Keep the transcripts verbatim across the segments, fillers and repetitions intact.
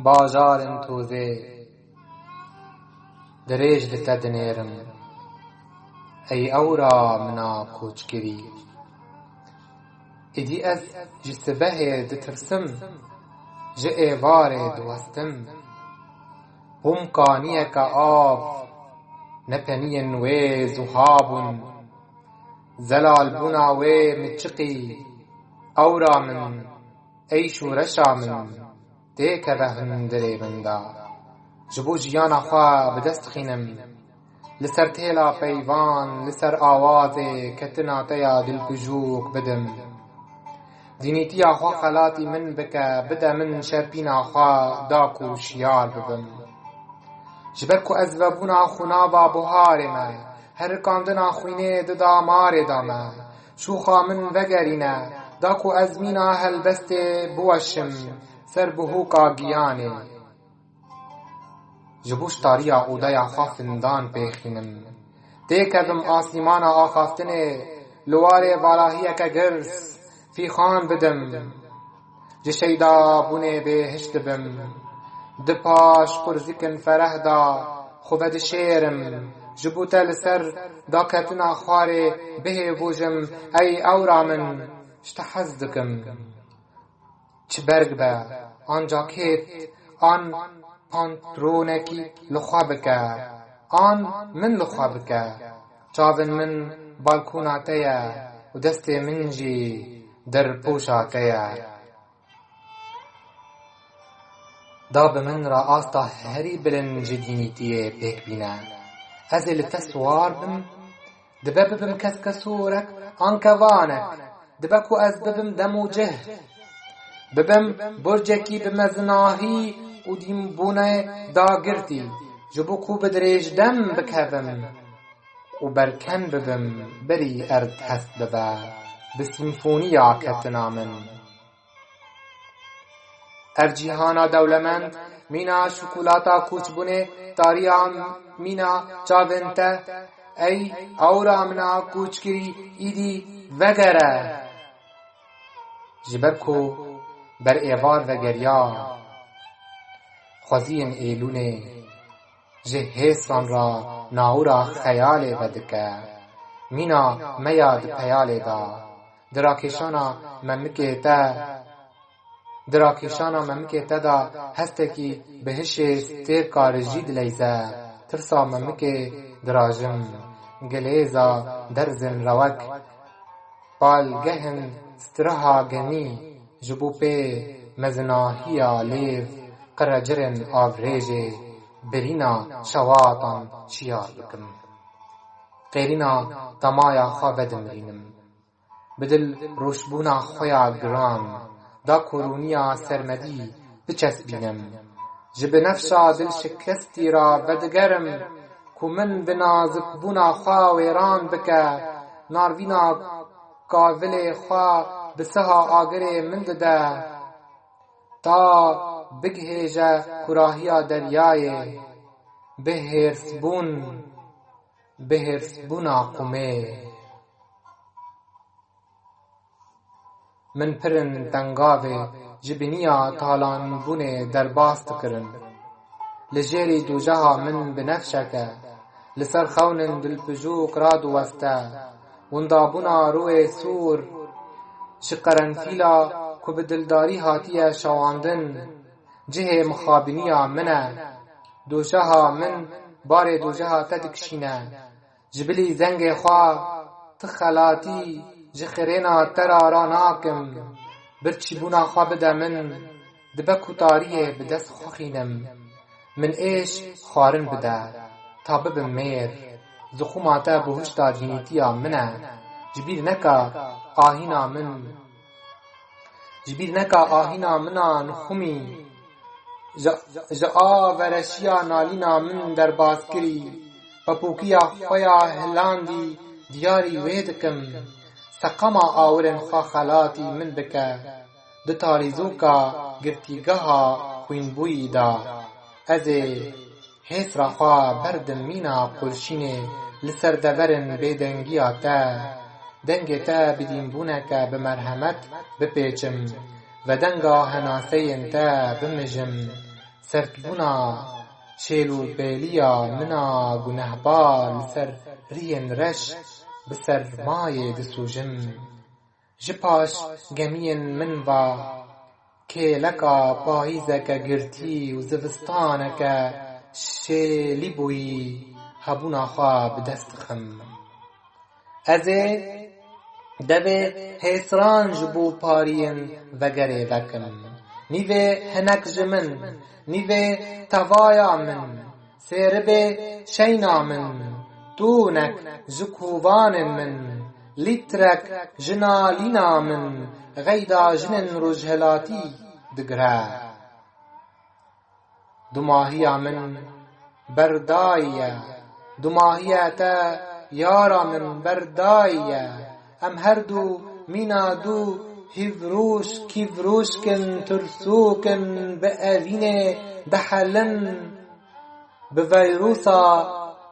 Bajarên tozê, dirêj li te dinêrim, ey ewra min a koçkirî. Êdî ez ji sibehê ditirsim, ji êvarê diwestim. Bûm kaniyeke av, nepeniyên wê zuha bûn. Zelalbûna wê miçiqî, ewra min, ey şûreşa min, têkeve hundirê min de. Ji bo jiyana xwe bi dest dixînim. Li ser têla peyvan, li ser awazê ketina te ya dilpijûk bidim. Dînîtiya xwe xelatî min bike, bide min şerpîna xwe da ku şiyar bibim. Ji ber ku ez vebûna xunava buharê me, herikandina xwînê di damarê de me. Şûxa min vegerîne, da ku ez mîna helbestê biweşim ser bihûka giyanê. Ji bo ji tariya odeya xwe findan pêxînim. Têkevim asîmana axaftinê, li warê valahiyeke girs, fîxan bidim. Ji şeydabûnê bêhiş dibim. Di paş qurzikin fereh de xwe vedişêrim. Ji bo te li ser daketina xwarê bihêvojim, ey ewra min, ji te hez dikim. Çi berg be, an cakêt, an pantronekî li xwe bike, an min li xwe bike. Çavên min balkona te ye û destê min jî derpoşa te ye. Da bi min re asta herî bilind ji dînîtiyê pêk bîne. Ez ê li te siwar bim, dibe bibim keskesorek an kevanek, dibe ku ez bibim dem û cih. Bibim burcekî bi mezinahî û dînbûnê dagirtî, ji bo ku bi dirêjdem bikevim û berken bibim, berî erd hest bibe, bi sîmfoniya ketina min. Ev cîhana dewlemend, mîna şokolata koçbûnê, tariya mîna çavên te, ey ewra min a koçkirî, îdî vegere. Ji ber ku ber êvar vegeriya, xweziyên êlûnê ji hêsan re nawira xeyalê vedike. Mîna me ya di peyalê de, di rakêşana memikê te, di rakêşana memikê te de hestekî bi hişê stêrka rijî dileyze. Tirsa memikê dirajim, gilêza derzên rewek, palgehên stiriha genî, ji bo pê mezinahiya lêv, qirecirên avrêjê, birîna şewatan şiyar bikim. Qêrîna temaya xwe vedimrînim. Bi dil rûşbûna xwe ya giran, da ku rûniya sermedî biçesbînim. Ji binefşa dilşikestî re vedigerim ku min bi nazikbûna xwe wêran bike, narvîna kavilê xwe bi siha agirê min dide, ta bigihêje kurahiya deryayê, bi hêrsbûn, bi hêrsbûna qumê. Min pirin tengavê ji biniya talanbûnê derbas dikirin. Li jêrî dojeha min binefşeke, li ser xewnên dilpijûk radiweste, windabûna rûyê sûr, ji qerenfîla ku bi dildarî hatiye şewandin, cihê mixabiniya min e. Dojeha min barê dojeha te dikişîne. Ji bilî zengê xwe ti xelatî ji xirêna te re ranakim. Birçîbûna xwe bide min, dibe ku tariyê bi dest xwe xînim. Min êş xwarin bide, ta bibim mêr. Zixûma te buhişta dînîtiya min e. Ji bîr neke ahîna min. Ji bîr neke ahîna min a nixumî. Ji, ji a vereşiya nalîna min derbas kirî. Pepûkiya xwe ya hilandî diyarî wê dikim. Seqama awirên xwe xelatî min bike. Di tarîzoka girtîgeha xwînbûyî de ez ê hêsra xwe berdim mîna qurşînê li ser deverên bêdengiya te. Dengê te bi dînbûneke bi merhemet bipêçim, vedenga henaseyên te bimijim. Sertbûna çêlûpêliya min a gunehbar li ser riyên reş bi sermayê disûjim. Ji paş gemiyên min va kêleka payîzeke girtî û zivistaneke şêlîbûyî hebûna xwe bi dest dixim. Ez ê devê hêsran ji bo pariyên vegerê vekim. Nîvê hinek ji min, nîvê tevaya min, sêribê şeyna min, tûnek ji kovanên min, lîtrek ji nalîna min, xeyda jinên rojhelatî digire. Dumahiya min berdayiye, dumahiya te yara min berdayiye. Em her du mîna du hîvrûş kîvrûşk in, tirsûk in, bi evînê dihelin, bi veyrûsa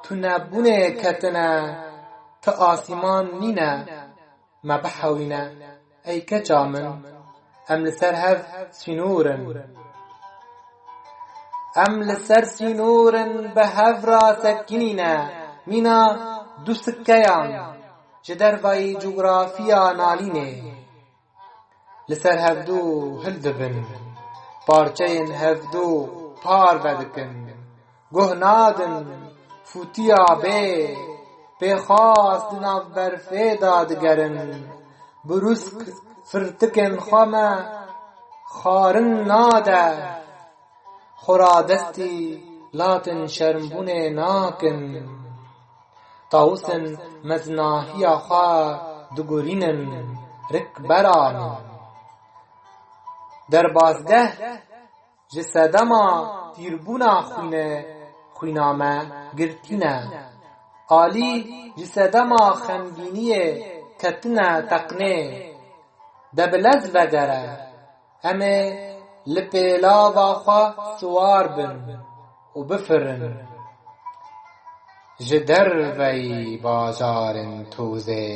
tunebûnê ketine, ti asîman nîne. Me bihewîne, ey keça min, em li ser hev sînor in. Em li ser sînor in, bi hev re sekinîne, mîna du sikeyan ji dervayî cografiya nalînê. Li ser hevdû hildibin, parçeyên hevdû parve dikin. Guh nadin, fûtiya bê, pêxas di nav berfê de digerin. Brûsk firtikên xwe me xwarin nade. Xwe radestî latin şermbûnê nakin. Tawusên mezinahiya xwe digurînin rikbera min. Derbasgeh ji sedema tîrbûna xwînê, xwîna me girtîne. Alî ji sedema xemgîniyê ketine teqnê. De bi lez vegere, em ê li pêlava xwe siwar bin û bifirin. Ji derveyî bajarên tozê.